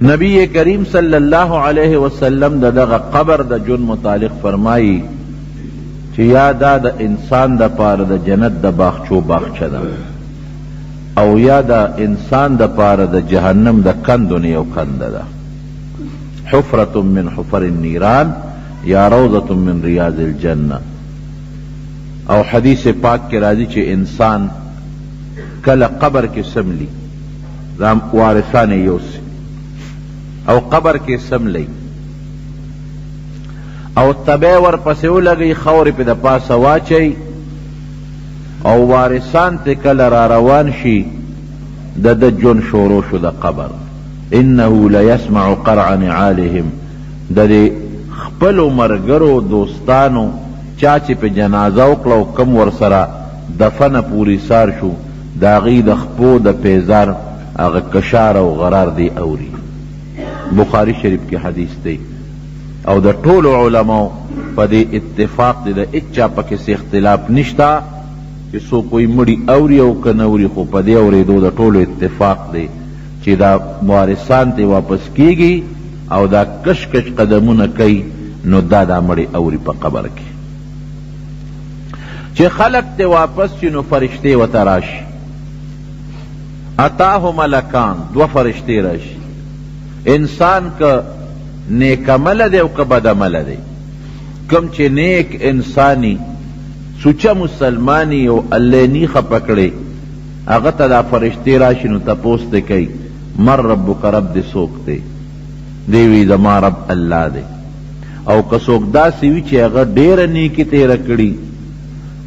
نبی کریم صلی الله علیه وسلم د دغه قبر د ژوند متعلق فرمایي چې یا دا د انسان د پاره د جنت د باغچو باغچه ده او یا د انسان د پاره د جهنم د کندو نه یو کنده ده. حفرة من حفر النیران یا روضة من ریاض الجنة. او حدیث پاک کې راځي چې انسان کله قبر کې سملی، دا وارثان یې یوسي او قبر کې سملی او تبی ورپسې ولګوي، خاورې پرې د پاسه واچوي او وارثان ترې کله را روان شي، د ده ژوند شروع شو د قبر. انه لیسمع قرع نعالهم، د دې خپلو مرګرو دوستانو چا چې پې جنازه وکړه او کوم ورسره دفنه پورې ایسار شو، د هغوی د خپو د پیزار هغه کشار او غرار دی اوري. بخاري شریف کې حدیث دی او د ټولو علماو په دې اتفاق دی، د هیچا پکې څه اختلاف نشته چې څوک وایي مړي اوري او که نه اوري، خو په دې اورېدو د ټولو اتفاق دی چې دا وارثان ترې واپس کیږي او دا کش کش قدمونه کوي، نو دا دا مړی اوري په قبر کې. چې خلک ترې واپس شي نو فرشتې ورته راشي، اتاه ملکان، دوه فرشتې راشي. انسان که نیک عمله دی او که بد عمله دی، کوم چې نیک انساني سوچه مسلماني او الله نی خپه کړی، هغه ته دا فرشتې راشي نو تپوس ترې کوي، من ربک، رب دې څوک دی؟ دی وي زما رب الله دی. او که څوک داسې وي چې هغه ډېره نیکي تېره کړي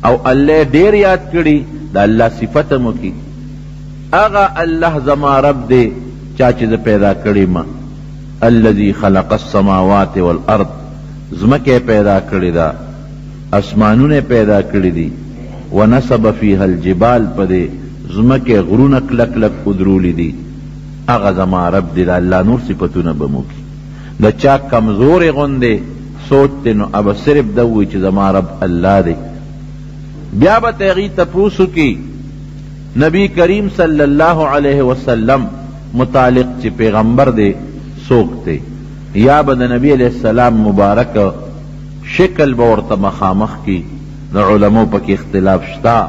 او الله یې ډېر یاد کړي، د الله صفت هم وکړي، هغه الله زما رب دی چا چې زه پیدا کړی ما، الذي خلق السماوات والارض، ځمکه یې پیدا کړې ده، اسمانونه یې پیدا کړي دي، ونصب فیها الجبال، په دې ځمکه یې غرونه کلک کلک ودرولي دي، هغه زما رب دی. د الله نور صفتونه به هم وکړي. د چا کمزورې غوندې سوچ دی نو هغه به صرف دا ووایي چې زما رب الله دی. بیا به ترې هغوی تپوس وکړي نبی کریم صلی الله علیه وسلم متعلق چې پیغمبر دی څوک دی، یا به د نبی علیه السلام مبارک شکل به ورته مخامخ کړي، د علمو پکې اختلاف شته،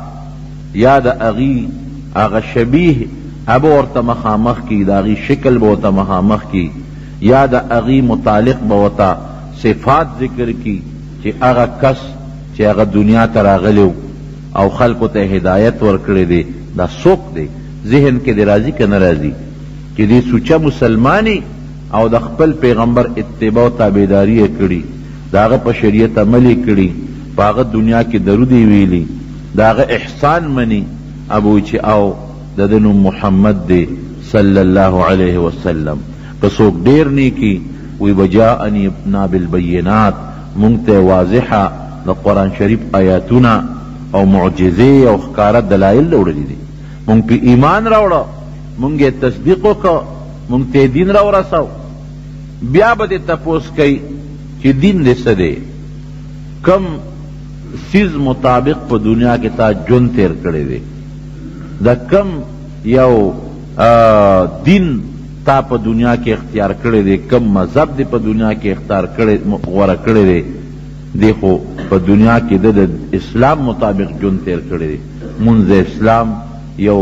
یا د هغوی هغه شبیه هغه به ورته مخامخ کړي، د هغوی شکل به ورته مخامخ کړي، یا د هغوی متعلق به ورته صفات ذکر کړي چې هغه کس چې هغه دنیا ته راغلی او خلکو ته هدایت ورکړی دی دا څوک دی؟ ذهن کې دې راځي که نه راځي چې دی سوچه مسلماني او د خپل پیغمبر اتباع او تابعداري یې کړي، د هغه په شریعت عمل یې کړي، په هغه دنیا کې درود یې ویلي، د هغه احسان مني، ابو چې او د ده نوم محمد دی صلی الله علیه وسلم. که څوک ډېر نیکي وي به جاءني نا بالبینات، مونږ ته واضحه د قرآن شریف آیاتونه او معجزې او ښکاره دلایل راوړلي دي، مونږ پرې ایمان راوړه، مونږ یې تصدیق وکړ، مونږ ته یې دین راورساو. بیا به دې تپوس کوي چې دین دې څه دی، کوم څیز مطابق په دنیا کې تا ژوند تېر کړی دی، د کوم یو دین تا په دنیا کې اختیار کړی دی، کوم مذهب دې په دنیا کې اختیار کړی غوره کړی دی. دی خو په دنیا کې د اسلام مطابق ژوند تېر کړی دی، مونځ د اسلام یو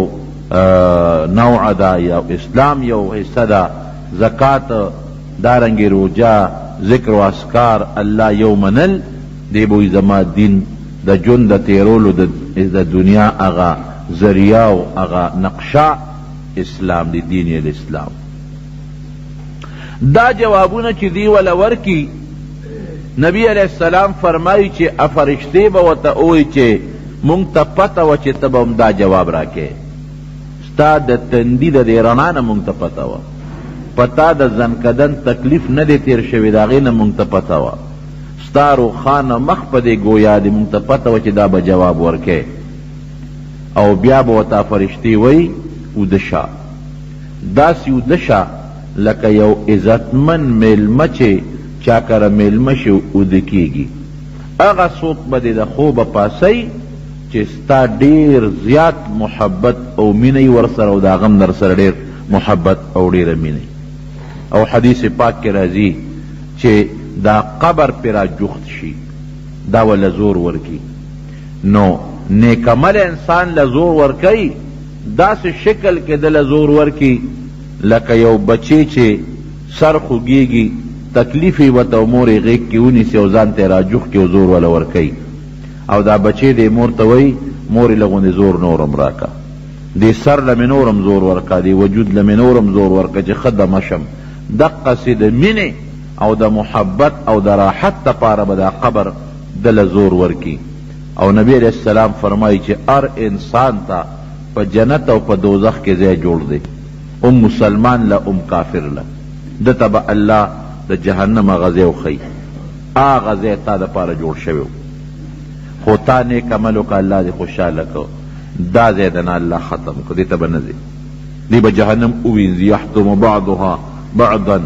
نوع ده، یا اسلام یو حصه ده، زکات، دارنګې روژه، ذکر و اذکار، الله یو منل، دی به وایي زما دین د ژوند د تېرولو د دنیا هغه ذریعه او هغه نقشه اسلام دی، دین یې الاسلام. دا جوابونه چې دی وله ورکړي، نبی علیه السلام فرمایي چې فرشتې به ورته ووایي چې مونږ ته پته وه چې ته به هم دا جواب راکې، ستا د تندي د دې رڼا نه مونږ ته پته وه، په تا د ځنکدن تکلیف نه دی تېر شوی، د هغې نه مونږ ته پته وه، ستا روښانه مخ په دې ګویا دی، مونږ ته پته وه چې دا به جواب ورکې. او بیا به ورته فرشتې وایي اوده شه، داسې اوده شه لکه یو عزتمن مېلمه چې چا کره مېلمه شي اوده کېږي، هغه څوک به دې د خوبه پاڅوي چې ستا ډېر زیات محبت او مینه وي ورسره او د هغه هم درسره ډېر محبت او ډېره مینه وي. او حدیث پاک کې راځي چې دا قبر پرې راجوخت شي، دا وله زور ورکړي. نو نیک عمله انسان له زور ورکوي، داسې شکل کې ده له زور ورکړي لکه یو بچی چې سر خوږېږي، تکلیف یې ورته او مور یې غېږ کې ونیسي او ځان ته یې راجوخ کړي او زور وله ورکوي او دا بچی دې مور ته وایي، مورې لږ غوندې زور نور هم راکړه، دې سر له مې نور هم زور ورکړه، دې وجود له مې نور هم زور ورکړه چې ښه دمه شم. دقسې د مینې او د محبت او د راحت لپاره به دا قبر ده له زور ورکړي. او نبي علیه السلام فرمایي چې هر انسان ته په جنت او په دوزخ کې ځای جوړ دی، هم مسلمان له هم کافر له، ده ته به الله د جهنم هغه ځای وښیي، هغه ځای تا دپاره جوړ شوی و، خو تا نیک عمل وکړ، الله دې خوشحاله کړ، دا ځای درنه الله ختم کړ، دې ته به نه ځې، دی به جهنم ووینځي، یحتم بعضها بعضا،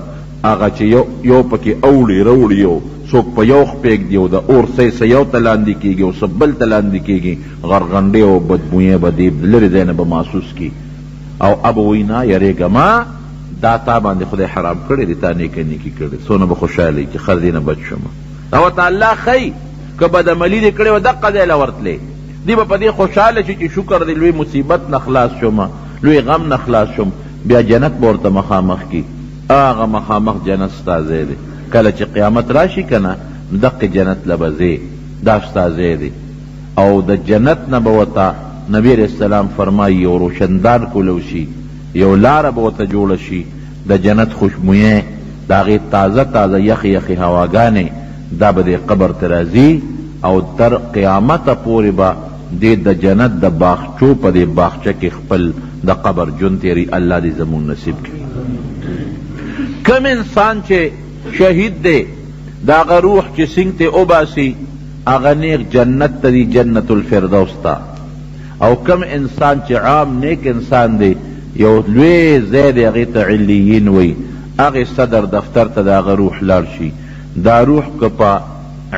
هغه چې یو یو پکې اوړي روړي او څوک په یو خپې ږدي او د اور څه څه یو ته لاندې کېږي او څه بل ته لاندې کېږي، غرغنډې او بدبویې به دې لرې ځای نه به محسوس کړي او ابه وایي نه یرېږه مه، دا تا باندې خدای حرام کړی دی، تا نیکه نیکي کړې، څونه به خوشحاله یي چې ښه دې نه بچ شوم. دا ورته الله ښیي، که بدعملي دې کړې وه دقه ځای له ورتلې، دی به په دې خوشحاله شي چې شکر دی لوی مصیبت نه خلاص شوم، لوی غم نه خلاص شوم، بیا جنت به ورته مخامخ کړي، هغه مخامخ جنت ستا ځای دی، کله چې قیامت راشي که نه دقې جنت له به ځې، دا ستا ځای دی. او د جنت نه به ورته نبی علیه السلام فرمایي یو روشندان کولو شي، یو لاره به ورته جوړه شي، د جنت خوشبویې، د هغې تازه تازه یخې یخې هواګانې دا به دې قبر ته راځي او تر قیامته پورې به دې د جنت د باغچو په دې باغچه کې خپل د قبر ژوند تېروي. الله دې زموږ نصیب کړي. کوم انسان چې شهید دی، د هغه روح چې سینګ ته وباسي هغه نیغ جنت ته ځي، جنت الفردوس ته. او کوم انسان چې عام نیک انسان دی، یو لوی ځای دی هغې ته علیین وایي، هغې صدر دفتر ته د هغه روح لاړ شي. دا روح که په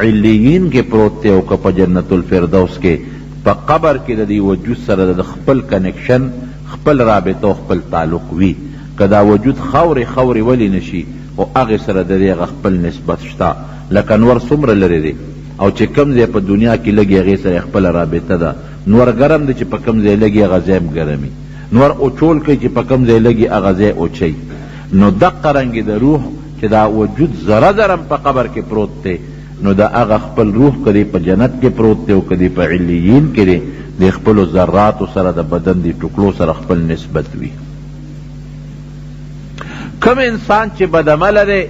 علیین کې پروت دی او که په جنت الفردوس کې، په قبر کې د دې وجود سره د خپل کنکشن، خپل رابطه او خپل تعلق وي. که دا وجود خاورې خاورې ولې نه شي، خو هغې سره د دې هغه خپل نسبت شته. لکه نور څومره لرې دی او چې کوم ځای په دنیا کې لګي هغې سره یې خپله رابطه ده. نور ګرم دی چې په کوم ځای لګي هغه ځای هم ګرم وي، نور اوچول کوي چې په کوم ځای لګي هغه ځای اوچوي. نو دقه رنګې د روح چې دا وجود ذره ذره هم په قبر کې پروت دی، نو د هغه خپل روح که دی په جنت کې پروت دی او که دی په علیین کې دی، د خپلو ذراتو سره د بدن د ټوکړو سره خپل نسبت وي. کوم انسان چې بدعمله دی،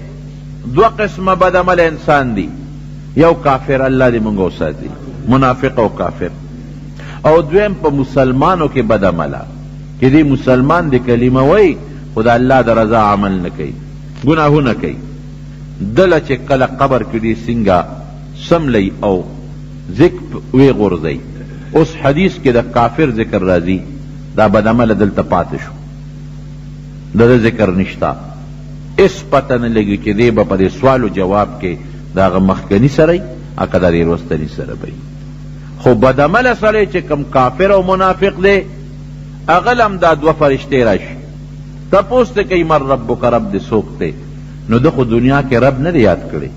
دوه قسمه بدعمله انسان دي، یو کافر، الله دې مونږ وساتي، منافق او کافر، او دویم په مسلمانو کې بدعمله چې دی مسلمان دی کلمه وایي خو د الله د رضا عمل نه کوي، ګناهونه کوي. دله چې کله قبر کې دی څنګه سملوي او ځک ویې غورځوي. اوس حدیث کې د کافر ذکر راځي، دا بدعمله دلته پاتې شو، د ده ذکر نشته، هېڅ پته نه لګي چې دی به په دې سوال و جواب کې د هغه مخکني سره وي او که د دې وروستني سره به وي. خو بدعمله سړی چې کوم کافر او منافق دی، هغه له هم دا دوه فرشتې راشي، تپوس ترې کوي من ربک، رب دې څوک دی؟ نو ده خو دنیا کې رب نه دی یاد کړی،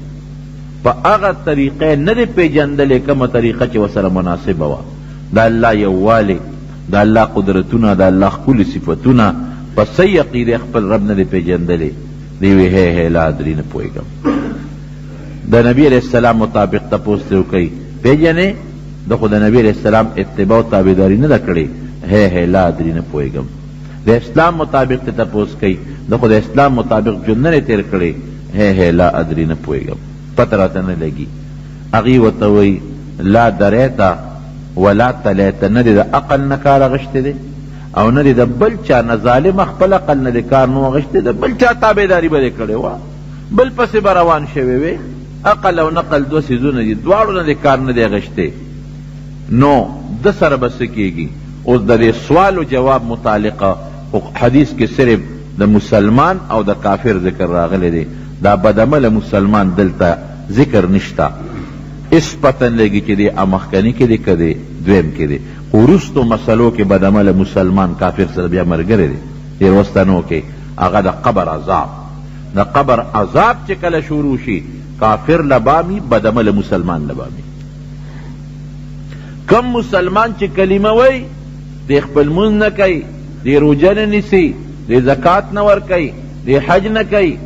په هغه طریقه یې نه دی پېژندلی کومه طریقه چې ورسره مناسبه وه. د الله یووالی، د الله قدرتونه، د الله ښکلي صفتونه په صحیح عقیده خپل رب نه دی پېژندلی. دی وی هی هی لا ادري، نه پوهېږم. د نبي علیه السلام مطابق تپوس ترې وکړئ، پېژنې؟ ده خو د نبي علیه السلام اتباع او تابعداري نه ده کړې. هی هی لا ادري، نه پوهېږم. د اسلام مطابق ترې تپوس کوي، ده خو د اسلام مطابق ژوند نه دی تېر کړی. هی هی لا ادري، نه پوهېږم، پته راته نه لګي. هغوی ورته وایي لا دریته ولا تلیته، نه دې د عقل نه کار اخیستی دی او نه دې د بل چا نه، ظالمه خپل عقل نه دې کار نه اخیستی، د بل چا تابعداري به دې کړې وه، بل پسې به روان شوی وې. عقل او نقل دوه څیزونه دي، دواړو نه دې کار نه دی اخیستی، نو ده سره به څه کېږي؟ اوس د دې سوال و جواب متعلق خو حدیث کې صرف د مسلمان او د کافر ذکر راغلی دی، دا بدعمله مسلمان دلته ذکر نشته. هېڅ پته نه لګي چې دی مخکني کې دی که دی دویم کې دی، خو وروستو مسلو کې بدعمله مسلمان کافر سره بیا ملګری دی. دې وروستنو کې هغه د قبر عذاب. د قبر عذاب چې کله شروع شي، کافر له به هم وي، بدعمله مسلمان له به هم وي. کوم مسلمان چې کلمه وایي، دی خپل لمونځ نه کوي، دی روژه نه نیسي، دی زکات نه ورکوي، دی حج نه کوي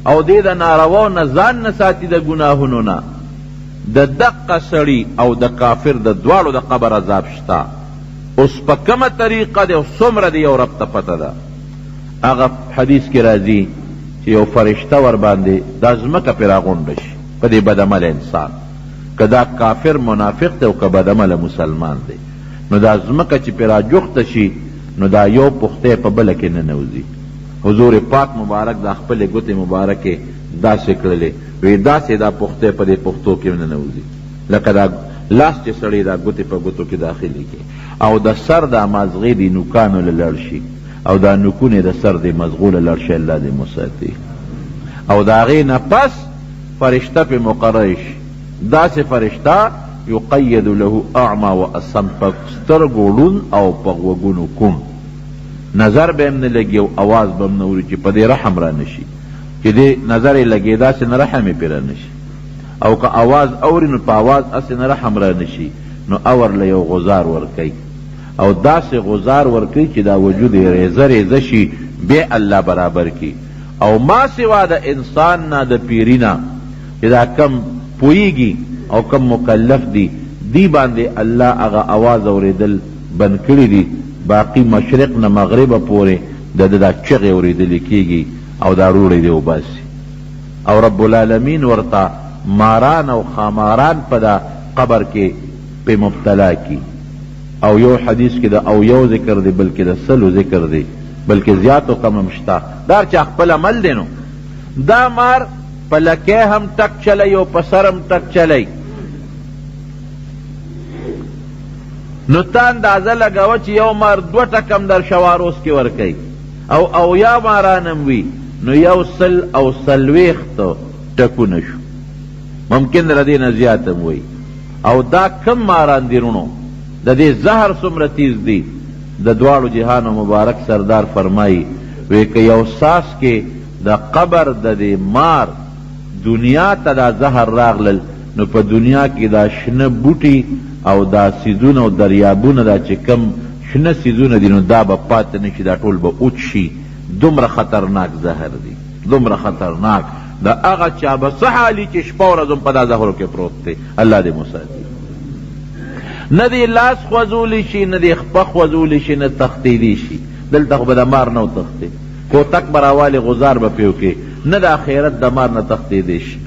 او دی د نارواو نه ځان نه ساتي د ګناهونو نه، د دقه سړي او د کافر د دواړو د قبر عذاب شته. اوس په کومه طریقه دی او څومره دی یو رب ته پته ده. هغه حدیث کې راځي چې یو فرشته ورباندې دا ځمکه پرې راغونډه شي په دې بدعمله انسان، که دا کافر منافق دی او که بدعمله مسلمان دی، نو دا ځمکه چې پرې راجوخته شي نو دا یو پښتی په بله کې ننوځي. حضور پاک مبارک دا خپلې ګوتې مبارکې داسې کړلې، وی داسې دا پښتی په دې پښتو کې ننوځي لکه دا لاس چې سړی دا ګوتې په ګوتو کې داخلې کړي او د سر دا مازغې دې نوکانو له لړ شي او دا نوکونه د سر دې مزغو له لړ شي، الله دې مو ساتي. او د هغې نه پس فرشته پې مقرر شي، داسې فرشته یقید له اعمی و اصم، په سترګو ړوند او په غوږونو کوڼ، نظر به هم نه لګي او اواز به هم نه اوري چې په دې رحم را نه شي، چې دې نظر یې لګېدا هسې نه رحم یې پرې را نه شي، او که اواز اوري نو په اواز هسې نه رحم را نه شي، نو اور له یو غزار ورکوي او داسې غزار ورکوي چې دا وجود یې ریزه ریزه شي، بیا الله برابر کړي. او ما سوا د انسان نه د پیري نه چې دا کم پوهیږي او کم مکلف دي، دی باندې الله هغه اواز اورېدل بند کړي دي، باقي مشرق نه مغربه پورې د ده دا چغې اورېدلې کېږي او دا روړې دی وباسي. او رب العالمین ورته ماران او ښاماران په دا قبر کې پې مبتلا کړي. او یو حدیث کې د او یو ذکر دی، بلکې د سلو ذکر دی، بلکې زیات او کم هم شته، دا هر چا خپل عمل دی. نو دا مار په لکۍ هم ټک چلی او په سر هم ټک چلی، نو ته اندازه لګوه چې یو مار دوه ټکه هم در شواروس کې ورکوي او اویا ماران هم وي، نو 140 ټکونه شو، ممکن له دې نه زیات هم وي. او دا کم ماران دي روڼو، د دې زهر څومره تیز دي. د دواړو جهانو مبارک سردار فرمایي، وی که یو څاڅکی د قبر د دې مار دنیا ته دا زهر راغلل، نو په دنیا کې دا شنه بوټي او دا څیزونه او دریابونه دا چې کوم شنه څیزونه دي، نو دا به پاتې نه شي، دا ټول به وچ شي. دومره خطرناک زهر دي، دومره خطرناک. د هغه چا به څه حال وي چې شپه ورځ هم په دا زهرو کې پروت دی، الله دې مو ساتي. نه دې لاس خوځولی شي، نه دې خپه خوځولی شي، نه تښتېدی شي. دلته خو به د مار نه وتښتې، کوتک به راوالې، غوزار به پرې وکړې، نه د اخرت د مار نه تښتېدی شي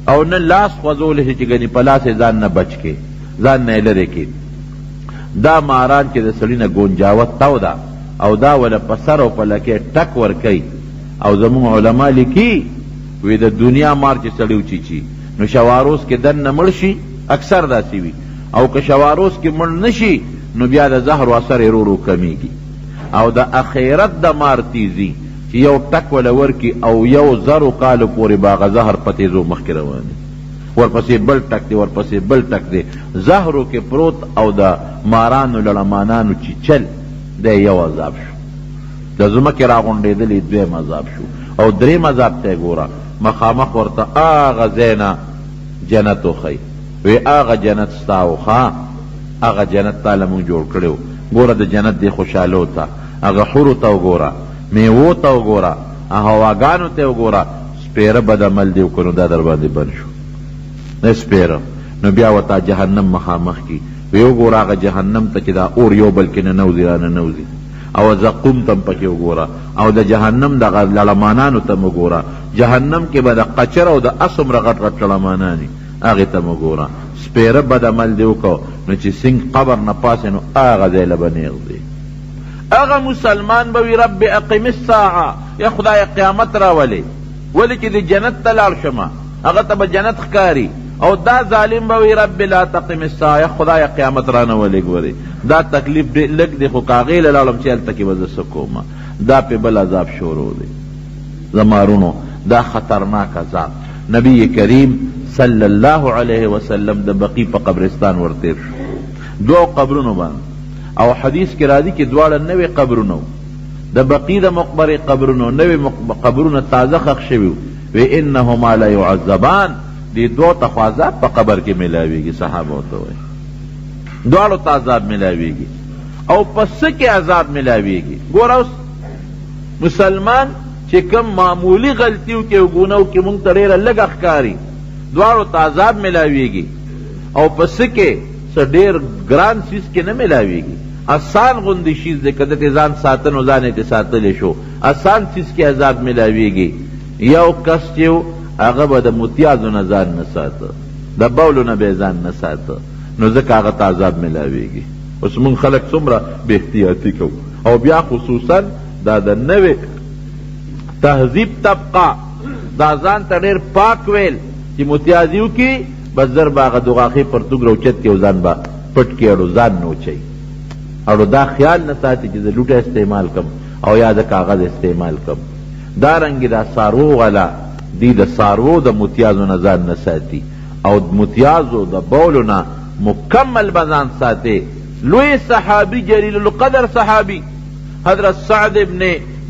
او نه لاس خوځولی شي چې ګنې په لاس یې ځان نه بچ کړې، ځان نه یې لرې کړې. دا ماران چې د سړي نه ګونجاوه تاو ده او دا وله په سر او په لکۍ ټک ورکوي. او زموږ علما لیکي، وی د دنیا مار چې سړی وچیچي نو شواروس کې دننه مړ شي، اکثر داسې وي، او که شواروس کې مړ نه شي نو بیا د زهرو اثر یې رو رو کمیږي. او د اخرت د مار تیزي چې یو ټک وله ورکړي او یو زرو کالو پورې به هغه زهر په تیزو مخکې روان وي، ورپسې بل ټک دی، ورپسې بل ټک دی، زهرو کې پروت او د مارانو لړمانانو چیچل دی یو عذاب شو. د ځمکې راغونډېدلې دویم عذاب شو. او دریم عذاب ته یې ګوره، مخامخ ورته هغه ځای نه جنت وښیي، وی هغه جنت ستا و، ښه هغه جنت تا له موږ جوړ کړی و، ګوره د جنت دې خوشحالو ته، هغه حورو ته وګوره، میوو ته وګوره، هواګانو ته وګوره، سپېره بد عمل دې وکړو نو دا در باندې بند شو، نه سپېره، نو بیا ورته جهنم مخامخ کړي، وی وګوره هغه جهنم ته چې دا اور یو بل کې ننوځي را ننوځي، او زقوم ته هم پکې وګوره، او د جهنم دغه لړمانانو ته هم وګوره، جهنم کې به د قچر او د اس څومره غټ غټ لړمانان وي، هغې ته هم وګوره. سپېره بد عمل دې وکړ نو چې څنګ قبر نه پاڅې نو هغه ځای له به نېغ ځې. هغه مسلمان به وي رب اقم الساعة، یا خدایه قیامت راولې، ولې چې دې جنت ته لاړ شم، هغه ته به جنت ښکاري. او دا ظالم به وي رب لا تقم الساعة، یا خدایه قیامت رانه ولې ګورې، دا تکلیف ډېر لږ دی خو که هغې له لاړم چې هلته کې به زه څه کوم، دا پې بل عذاب شروع دی. زما وروڼو دا خطرناک عذاب نبی کریم صلی الله علیه وسلم د بقیع په قبرستان ورتېر شو، دوو قبرونو باندې، او حدیث کې راځي چې دواړه نوې قبرونه وو. د بقیع د مقبرې قبرونو نوې قبرونه تازه ښخ شوي وو، وی انهما لیعذبان، دې دوو ته خو عذاب په قبر کې ملاویږي. صحابو ته وایي دواړو ته عذاب ملاویږي. او په څه کې عذاب ملاویږي؟ ګوره اوس مسلمان چې کوم معمولي غلطي وکړي او ګناه وکړي مونږ ته ډېره لږه ښکاري، دواړو ته عذاب ملاویږي. او په څه کې؟ څه ډېر ګران څیز کې نه ملاویږي، اسان غوندې شیز دی، که ده ترې ځان ساته نو ځان یې ترې ساتلی شو، اسان څیز کې عذاب ملاویږي. یو کس چې و هغه به د متیازو نه ځان نه ساته، د بولو نه به یې ځان نه ساته، نو ځکه هغه ته عذاب ملاویږي. اوس مونږ خلک څومره بې احتیاطي کوو، او بیا خصوصا دا د نوې تهذیب طبقه دا ځان ته ډېر پاک ویل چې متیازي وکړي، بس زر به هغه دغاښې پرتوګ راوچت کړي او ځان به پټ کړي، اړو ځان نه وچوي، اړو دا خیال نه ساتي چې زه لوټه استعمال کړم او یا زه کاغذ استعمال کړم. دارنګې دا څاروو والا دی د څاروو د متیازو نه ځان نه ساتي او د متیازو د بولو نه مکمل به ځان ساتي. لوی صحابي جلیل القدر صحابي حضرت سعد ابن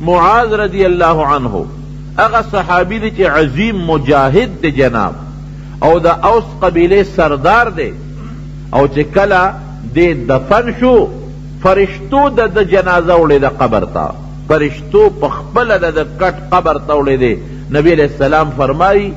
معاذ رضی الله عنه هغه صحابي دی چې عظیم مجاهد دی جناب، او د اوس قبیلې سردار دی، او چې کله دی دفن شو فرشتو د ده جنازه وړې ده قبر ته، فرشتو په خپله د ده کټ قبر ته وړی دی. نبی علیه السلام فرمایي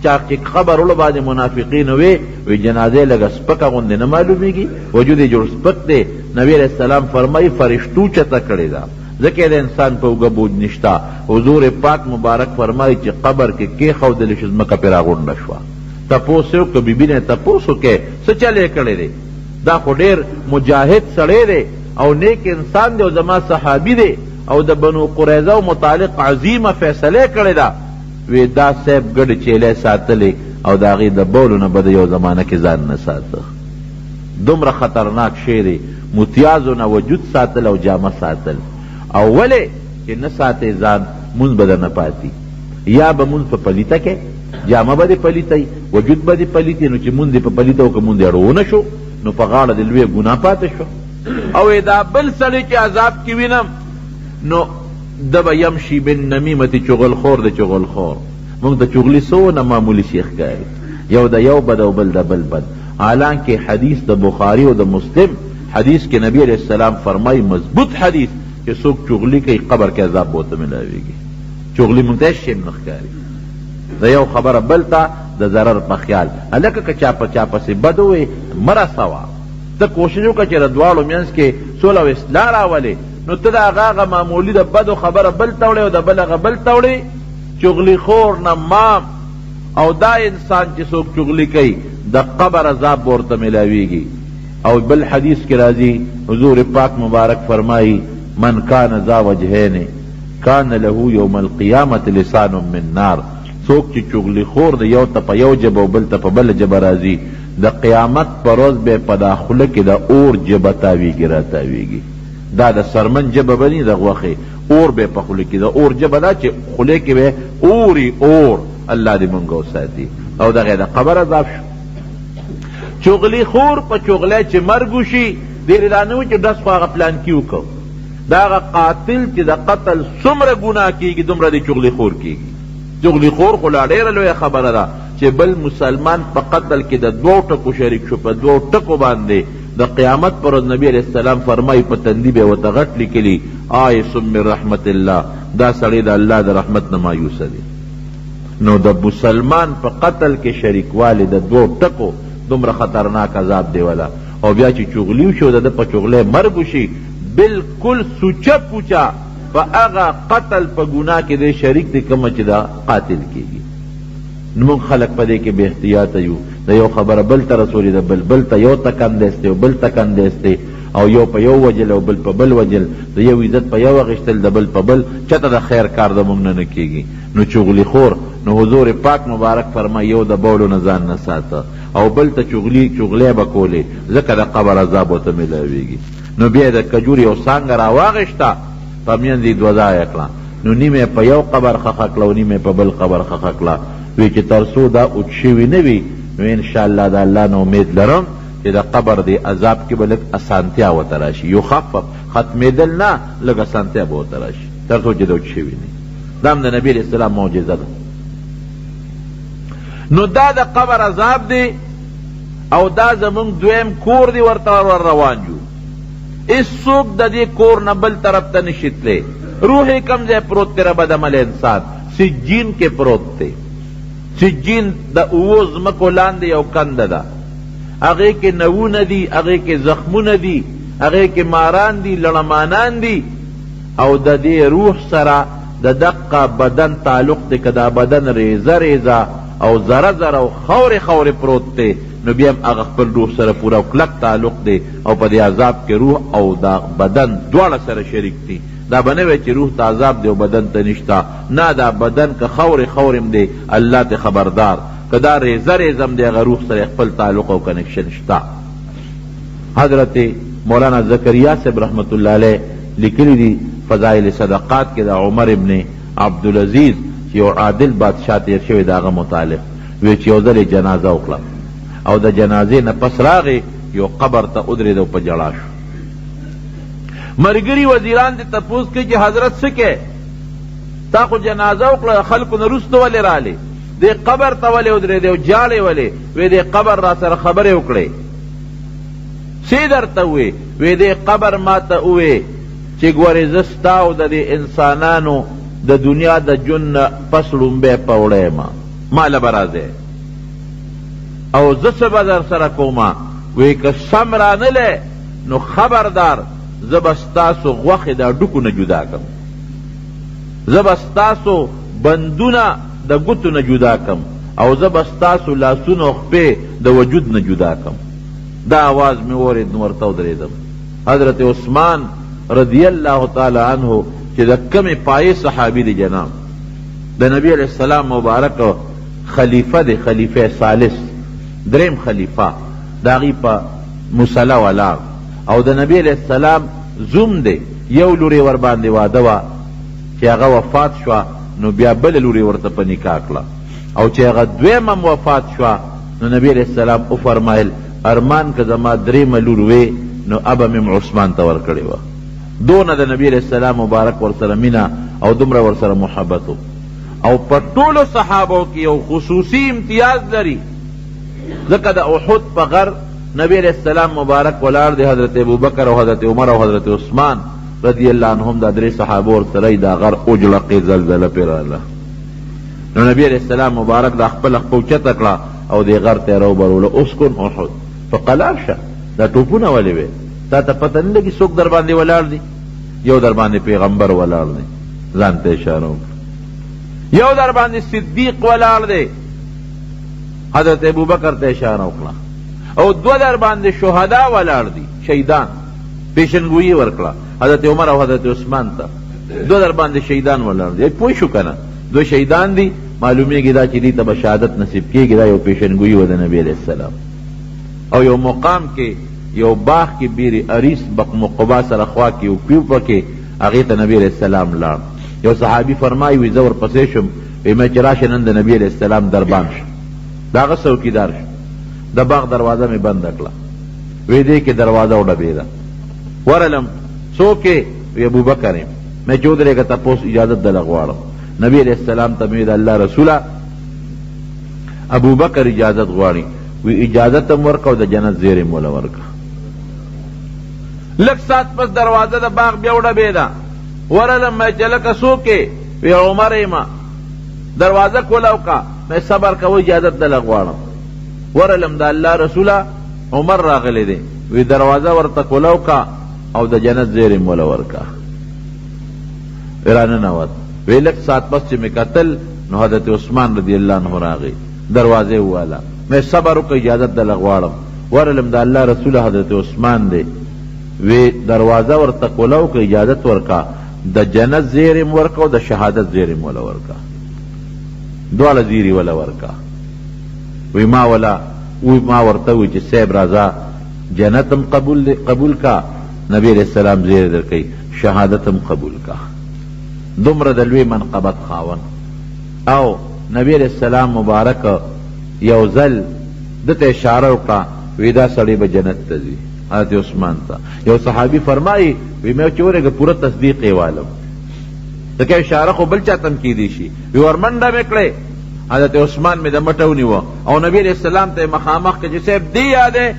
چا چې قبر وړو باندې منافقین وې، وی جنازه یې لږه سپکه غوندې نه معلومیږي، وجود یې جوړ سپک دی. نبی علیه السلام فرمایي فرشتو چته کړې ده، ځکه یې د انسان په اوږه بوج نشته. حضور پاک مبارک فرمایي چې قبر کې کېښودل شو ځمکه پرې راغونډه شوه. تپوس یې وکړ، بیبي نه یې تپوس وکړ څه چل یې کړی دی، دا خو ډېر مجاهد سړی دی او نیک انسان دی او زما صحابي دی او د بنو قریظه متعلق عظیمه فیصله یې کړې ده. وی دا صاحب ګډې چیلې ساتلې او د هغې د بولو نه به د یو زمانه کې ځان نه ساته. دومره خطرناک شی دی متیازو نه وجود ساتل او جامه ساتل. او ولې چې نه ساتې ځان، مونځ به درنه پاتي، یا به مونځ په پلیته کې، جامه به دې پلیته وي، وجود به دې پلیت وي، نو چې مونځ دې په پلیته وکړ، مونځ دې اړو ونه شو، نو په غاړه دې لویه ګناه پاتې شوه. او دا بل سړی چې عذاب کې وینم نو ده به یمشي بالنمیمة، چغلخور دی، چغلخور. موږ ته چغلي څونه معمولي شی ښکاري، یو د یو بد او بل د بل بد. حالانکه حدیث د بخاري او د مسلم حدیث کې نبی علیه السلام فرمایي، مضبوط حدیث، چې څوک چغلي کوي قبر کې عذاب به ورته ملاویږي. چغلي موږ ته هېڅ شی هم نه ښکاري، د یو خبره بل ته د ضرر په خیال. هلکه که چا په چا پسې بد ووایي مه رسوه، ته کوشش وکړه چې د دواړو منځ کې سوله او اصلاح راولې، نو ته د هغه هغه معمولي د بدو خبره بل ته وړې او د بل هغه بل ته وړې. چغلي خور نمام او دا انسان چې څوک چغلي کوي د قبر عذاب به ورته ملاویږي. او بل حدیث کې راځي حضور پاک مبارک فرمایي من کان ذا وجهین کان له یوم القیامة لسان من نار، څوک چې چغلي خور دی یو ته په یو ژبه او بل ته په بله ژبه راځي، د قیامت پر ورځ به په دا خوله کې د اور ژبه تاویږي راتاویږي. دا د څرمن ژبه به نه د غوښې، اور به په خوله کې، د اور ژبه دا چې خولې کې به اوري اور. الله دې مونږ وساتي. او دغه د قبر عذاب شو. چغلي خور په چغلی چې مرګ وشي، دې دا نه وي چې ډز خو هغه پلانکي وکړ، دا هغه قاتل چې د قتل څومره ګناه کیږي دومره دې چغلي خور کیږي. چغلي خور خو لا ډېره لویه خبره ده چې بل مسلمان په قتل کې د دوو ټکو شریک شو، په دوو ټکو باندې د قیامت پر ورځ نبی علیه السلام فرمایي په تندي به یې ورته غټ لیکلي آیس من رحمت الله، دا سړی د الله د رحمت نه مایوسه دی. نو د مسلمان په قتل کې شریکوالی د دوو ټکو دومره خطرناک عذاب دی ولا. او بیا چې چغلي وشي او د ده په چغلۍ مرګ وشي، بالکل سوچه پوچه په هغه قتل په ګناه کې دی شریک دی کومه چې دا قاتل کیږي. نو موږ خلک په دې کې بې احتیاطه یو، د یو خبره بل ته رسولې ده، بل بل ته، یو ته کندستی او بل ته کندستی، او یو په یو وژل او بل په بل وژل، د یو عزت په یو اخیستل د بل په بل، چاته د خیر کار د موږ نه نه کیږي. نو چغلي خور، نو حضور پاک مبارک فرمایي یو د بولو نه ځان نه ساته او بل ته چغلي چغلی به کولې، ځکه د قبر عذاب ورته ملاویږي. نو بیا یې د کجورې یو څانګه راواخیسته، په منځ یې دوه ځایه کړه، نو نیمه یې په یو قبر ښخه کړه او نیمه یې په بل قبر ښخه کړه. وی چې تر څو دا اوچ شوي نه وي نو انشاءالله د الله نه امید لرم چې د قبر دې عذاب کې به لږ اسانتیا ورته راشي، یخفف، ختمېدل نه، لږ اسانتیا به ورته راشي. تر څو چې د وچ شوي نه. دا هم د نبي علیه السلام معجزه ده. نو دا د قبر عذاب دی او دا زمونږ دویم کور دی، ورته ور روان یو. هیڅوک د دې کور نه بل طرف ته نشي تللی. روح یې کوم ځای پروت دی؟ بدعمله انسان سجین کې پروت دی. سجین د اوو ځمکو لاندې یو کنده ده، هغې کې نوونه دي، هغې کې زخمونه دي، هغې کې ماران دي، لړمانان دي، او د دې روح سره د دقه بدن تعلق دی. که دا بدن ریزه ریزه او ذره ذره او خاورې خاورې پروت دی، نو بیا هم هغه خپل روح سره پوره او کلک تعلق دی، او په دې عذاب کې روح او دا بدن دواړه سره شریک دي. دا به نه وایي چې روح ته عذاب دی او بدن ته نشته، نه، دا بدن که خاورې خاورې هم دی، الله ته خبردار، که دا ریزه ریزه هم دی، هغه روح سره خپل تعلق او کنکشن شته. حضرت مولانا زکریا صاحب رحمت الله علیه لیکلي دي فضائل صدقات کې د عمر ابن عبدالعزیز چې یو عادل بادشاه تېر شوی د هغه متعلق وی چې یو ځل یې جنازه وکړه او د جنازې نه پس راغی یو قبر ته ودرېد او په ژړا شو. ملګري وزیران دې تپوس کوي چې حضرت څه کوې؟ تا خو جنازه وکړه، د خلکو نه وروسته ولې رالې؟ دې قبر ته ولې ودرېدې او ژاړې ولې؟ وی دې قبر را سره خبرې وکړې. څه درته ووې؟ وی دې قبر ما ته ووې چې ګورې زه ستا او د دې انسانانو د دنیا د ژوند نه پس ړومبی پوړی یم، ما له به راځې او زه څه به در سره کوم؟ وی که سم رانلی نو خبردار زه به ستاسو غوښې د هډوکو نه جدا کړم، زه به ستاسو بندونه د ګوتو نه جدا کړم، او زه به ستاسو لاسونه او خپې د وجود نه جدا کړم. دا آواز مې واورېد نو ورته ودرېدم. حضرت عثمان رضی الله تعالی عنه چې د کمې پایې صحابي دی جناب، د نبی علیه السلام مبارک خلیفه دی، خلیفه ثالث، دریم خلیفه، د هغوی په مصلی ولاړ او د نبی علیه السلام زوم دی. یو لور یې ورباندې واده وه، چې هغه وفات شوه نو بیا بله لور یې ورته په نکاح کړه، او چې هغه دویم هم وفات شوه نو نبی علیه السلام وفرمایل ارمان که زما درېیمه لور وې نو ابه مې هم عثمان ته ورکړې وه. دونه د نبی علیه السلام مبارک ورسره مینه او دومره ورسره محبت و. او په ټولو صحابو کې یو خصوصي امتیاز لري، ځکه د احد په غر نبی علیه السلام مبارک ولاړ دی، حضرت ابوبکر او حضرت عمر او حضرت عثمان رضی الله عنهم دا درې صحابه ورسره، دا غر وجړقې، زلزله پرې راغله. نو نبی علیه السلام مبارک دا خپله خپه اوچته کړه او دې غر ته یې راوبرولو، اسکن احد، په قلار شه، دا ټوپونه ولې وې؟ تا ته پته نه لګي څوک در باندې ولاړ دي؟ یو در باندې پیغمبر ولاړ دی، ځان ته اشاره وکړه، یو در باندې صدیق ولاړ دی، حضرت ابوبکر ته اشاره وکړه، او دوه در باندې شهدا ولاړ دي، شهیدان، پیشنګویي ورکړه حضرت عمر او حضرت عثمان ته، دوه در باندې شهیدان ولاړ دي. پوه شو که نه؟ دوه شهیدان دي، معلومیږي دا چې دوی ته به شهادت نصیب کېږي. دا یو پیشنګویي وه د نبي علیه السلام. او یو مقام کې یو باغ کې بیر اریس بقمقبا سره خوا کې یو پیو پکې، هغې ته نبي علیه السلام لاړ. یو صحابي فرمایي وي زه ورپسې شوم، وایي مې چې راشه نن د نبي علیه السلام دربان شم، د هغه څوکیدار شم. د باغ دروازه مې بنده کړه، وی دې کې دروازه وډبېده، ورلم څوک یې؟ وی ابوبکر یم. مې چې ودرېږه تپوس اجازت دله غواړم. نبی علیه السلام ته مې د الله رسوله ابوبکر اجازت غواړي. وی اجازت هم ورکړه او د جنت زیری هم وله ورکړه. لږ ساعت پس دروازه د باغ بیا وډبېده، ورلم مې چې لکه څوک یې؟ وی عمر یم. دروازه کولاو کا، مې صبر کوه اجازت دله غواړم. ورلم د الله رسوله عمر راغلی دی. وی دروازه ورته کولاو کا او د جنت زیری هم وله ورکړه. وی راننوت. وی لږ ساعت پس چې مې کتل نو حضرت عثمان رضی الله عنه راغی، دروازه یې وواله، مې صبر وکړه اجازت دله غواړم. ورغلم د الله رسوله حضرت عثمان دی. وی دروازه ورته کولاو که اجازت ورکړه، د جنت زیری هم ورکړه او د شهادت زیری هم وله ورکړه، دواړه زیري وله ورکړه. وی ما ولا وی ما ورته وی چې صاحب راځه جنت هم قبول دی، قبول کا، نبی علیه السلام زیری درکوي، شهادت هم قبول کا. دومره د لوی منقبت خاوند. او نبی علیه السلام مبارک یو ځل ده ته اشاره وکړه، وی دا سړی به جنت ته ځي، حضرت عثمان ته. یو صحابي فرمایي وی مې چې ورېږه پوره تصدیق یې والم. ځکه اشاره خو بل چاته هم کېدی شي. وی ورمنډه مې کړې، حضرت عثمان مې د مټه ونیوه او نبي علیه السلام ته یې مخامخ کړ چې صاحب دې یادې؟